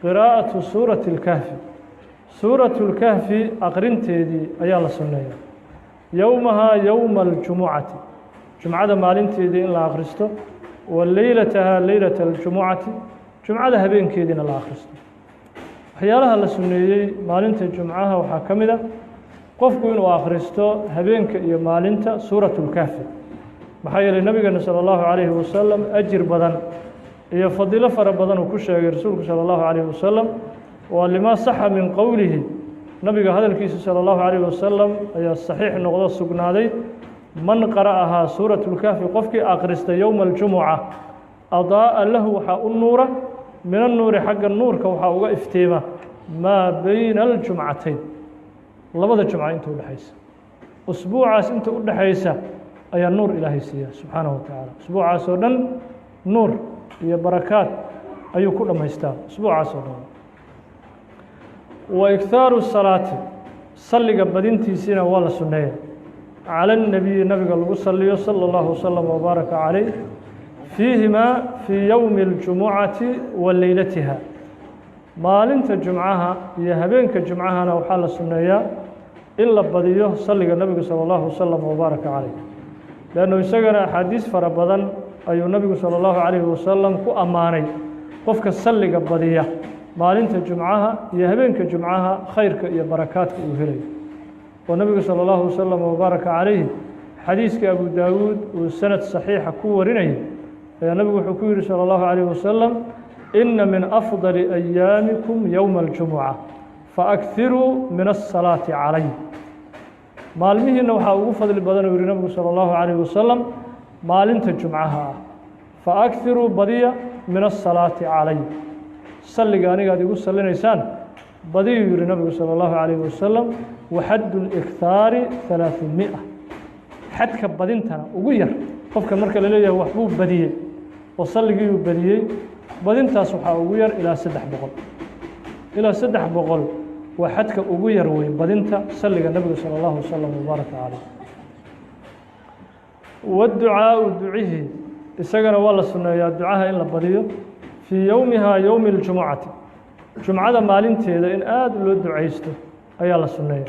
Qiraa'atu suurati اlkahfi, suuratu اlkahfi aqrinteedii ayaa la sunneeyaa. Yowmahaa, yowma aljumucati, jumcada maalinteedii in la akhristo, wa leylatahaa, leylata aljumucati, jumcada habeenkeediina la akhristo. Waxyaalaha la sunneeyey maalinta jumcaha waxaa ka mid a qofku inuu akhristo habeenka iyo maalinta suuratu اlkahfi, maxaa yeelay nabigeena salى اllahu calayhi wasalam ajir badan iyo fadiilo fara badan uu ku sheegay rasuulku salى اllahu calayhi wasalam. Waa limaa saxa min qowlihi, nabiga hadalkiisa salى اllahu calayhi wasalam ayaa saxiix noqdo, sugnaaday: man qara'ahaa, suuratu اlkahfi qofkii akhrista, yowma aljumuca, adaa'a lahu, waxaa u nuura, min annuuri, xagga nuurka waxaa uga iftiima, maa beyna aljumcatayn, labada jumca inta udhexaysa, usbuucaas inta u dhexaysa ayaa nuur Ilaahay siiya subxaanahu wa tacaala. Usbuucaas oo dhan nuur iyo barakaad ayuu ku dhammaystaa usbuucaas oo dhan. Wa ikhaaru salaati, salliga badintiisiina waa la sunneeya, cala الnabiyi, nabiga lagu saliyo, salى اllahu wasalam wbaaraka calayh, fiihimaa, fii yowmi اljumucati wa leylatiha, maalinta jumcaha iyo habeenka jumcahana waxaa la sunneeyaa in la badiyo salliga nabigu salى اllahu wasalam wbaaraka calayh, leannu isagana axaadiis fara badan ayuu nabigu salى اllahu calayhi wasalam ku ammaanay qofka salliga badiya maalinta jumcaha iyo habeenka jumcaha, khayrka iyo barakaadka uu helayo. Oo nabigu salى اllahu wasalam wbaaraka calayhi, xadiiskii Abu Daawuud uu sanad saxiixa ku warinayay, ayaa nabigu wuxuu ku yihi salى اllahu calayh wasalam: ina min afdali ayaamikum yowma aljumuca, faakiruu min asalaati calay. Maalmihiina waxaa ugu fadli badan, uu yihi nabigu salى اllahu calayh wasalam, maalinta jumcaha ah. Faakiruu, badiya, min asalaati calay, salliga anigaad igu sallinaysaan badiyuu, yihi nabigu salى اllahu calayh wasalam. Waxaddu اlikhaari 300, xadka badintana ugu yar, qofka marka la leeyahay waxbuu badiyey oo salligiiyuu badiyey, badintaas waxaa ugu yar ilaa 300, ilaa 300 waa xadka ugu yar wey badinta salliga nabiga salى اllahu wasalam wbaaraka caleyh. Waducaau, ducihii isagana waa la sunneeyaa, ducaha in la badiyo, fii yowmihaa, yowmi اljumucati, jumcada maalinteeda in aada loo ducaysto ayaa la sunneeya,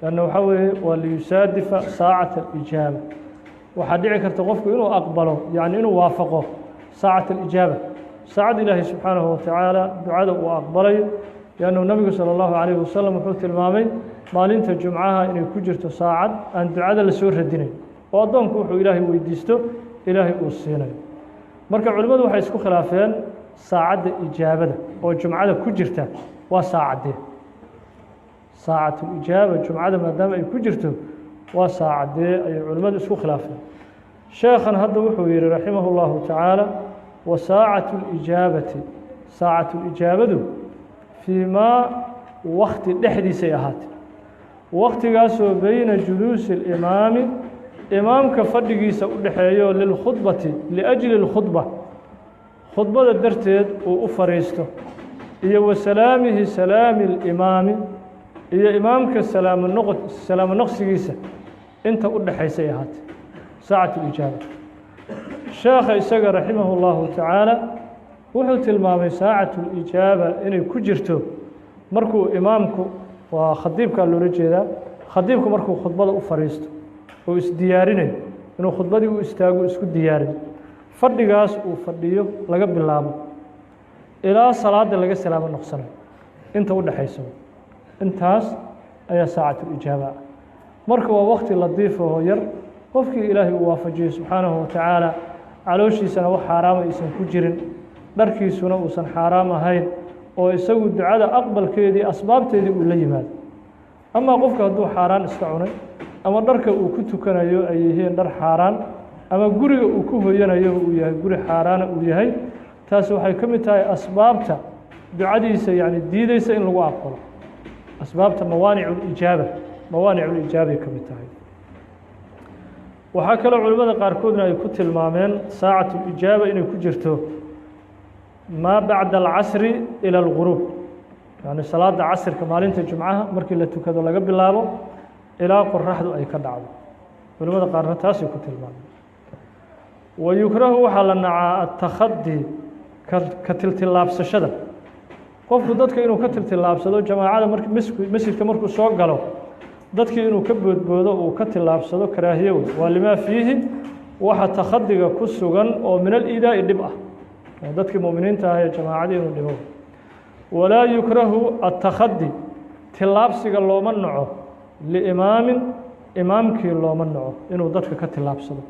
lanna waxaa weeye waa liyusaadifa saacata alijaaba. Waxaa dhici karta qofku inuu aqbalo, yacni inuu waafaqo saacata alijaaba, saacadda Ilaahay subxaanahu watacaala ducada uu aqbalayo, liannahu nabigu salى اllahu calayhi wasalam wuxuu tilmaamay maalinta jumcaha inay ku jirto saacad aan ducada la soo radinayn, oo addoonku wuxuu Ilaahay weydiisto Ilaahay uu siinayo. Marka culimmadu waxay isku khilaafeen saacadda ijaabada oo jumcada ku jirta waa saacaddee. Saacatulijaaba jumcada maadaama ay ku jirto, waa saacaddee ayay culimmadu isku khilaafeen. Sheekhan hadda wuxuu yihi raximah اllahu tacaala: wa saacatu اlijaabati, saacatulijaabadu, fii maa, wakti dhexdiisay ahaatay, waktigaasoo beyna juluusi اlimaami, imaamka fadhigiisa u dhexeeyo, lilkhudbati, liأjli اlkhudba, khudbada darteed uu u fadhiisto, iyo wa salaamihi, salaami اlimaami, iyo imaamka salaamo noqo, salaamo noqsigiisa inta u dhexaysay ahaatay saacat اlijaaba. Sheekha isaga raximah اllahu tacaala wuxuu tilmaamay saacatulijaaba inay ku jirto markuu imaamku, waa khadiibkaa loola jeedaa, khadiibku markuu khudbada u fadhiisto oo isdiyaarinayo inuu khudbadii u istaago, isku diyaarin, fadhigaas uu fadhiyo laga bilaabo ilaa salaada laga salaamo noqsanayo inta u dhexayso, intaas ayaa saacatulijaaba ah. Marka waa wakti ladiif oo yar, qofkii Ilaahay uu waafajiyey subxaanahu watacaala, calooshiisana wax xaaraama aysan ku jirin, dharkiisuna uusan xaaraam ahayn, oo isagu ducada aqbalkeedii asbaabteedii uu la yimaado. Amaa qofka hadduu xaaraan iska cunay, ama dharka uu ku tukanayo ay yihiin dhar xaaraan, ama guriga uu ku hoyanayo uu yahay guri xaaraana uu yahay, taasi waxay ka mid tahay asbaabta ducadiisa yani diideysa in lagu aqbalo. Asbaabta mawaaniculijaaba, mawaaniculijaabay ka mid tahay. Waxaa kaloo culimmada qaarkoodna ay ku tilmaameen saacatulijaaba inay ku jirto maa bacda alcasri ila alguruub, yani salaada casirka maalinta jumcaha markii la tukado laga bilaabo ilaa qoraxdu ay ka dhacdo. Culimada qaarna taasay ku tilmaameen. Wa yukrahu, waxaa la nacaa, attakhadi, ka tiltillaabsashada. Qofku dadka inuu ka tiltilaabsado jamaacada mar masjidka markuu soo galo, dadkii inuu ka boodboodo, uu ka tilaabsado, karaahiye wey. Waa limaa fiihi, waxa takhadiga ku sugan oo min aliidaa'i dhib ah, dadkii mu'miniinta ah ee jamaacadii inuu dhibo. Walaa yukrahu aلtakhadi, tilaabsiga looma naco, liimaamin, imaamkii looma naco inuu dadka ka tilaabsado.